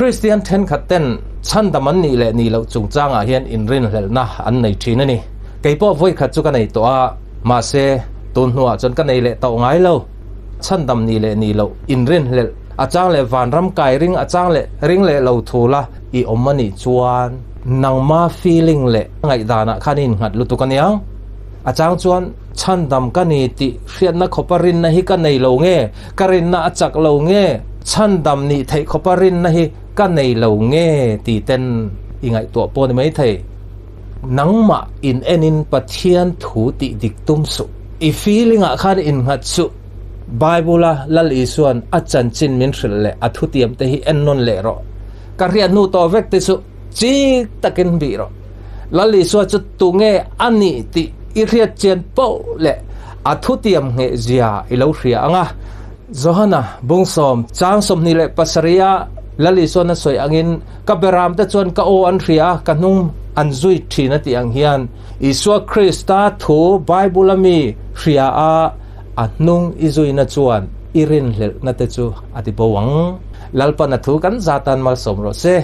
Kristian thenkhat ten chhandam an nih leh nih loh chungchangah hian inrinhlelhna an nei thin a ni. Kei pawh vawikhat chu ka nei tawh a, mahse tun hnuah chuan ka nei leh tawh ngai lo. Chhandam nih leh nih loh inrinhlelh a chang leh vanram kai ring a chang leh ring leh lo thul a i awm a nih chuan nangma feeling leh ngaihdanah khan i innghat lutuk a niang. A chang chuan chhandam ka ni tih hriatna khawpa rinna hi ka nei lo nge, ka rinna a chak lo nge, chhandam nih theih khawpa rinna hi ka nei lo nge ti ten i ngaihtuah pawh ni maithei. Nangmah in enin Pathian thu tih dik tum suh. I feeling ah khan innghat suh. Bible a Lal Isuan a chanchin min hrilh leh a thutiam te hi en nawn leh rawh. Ka hriat hnu tawh vek te chu chik takin bih rawh. Lal Isua chu tunge a nih tih i hriat chian poh leh a thutiam ngheh zia i lo hria ang a. Johana bungsawm chang 27 a Lal Isuan a sawi angin ka beram te chuan ka aw an hria a, ka hnung an zui thin a tih ang hian Isua Krista thu Bible a mi hria a a hnung i zuina chuan i rinhlelhna te chu a ti bo ang. Lalpan a thu kan zatan malsawm rawh se.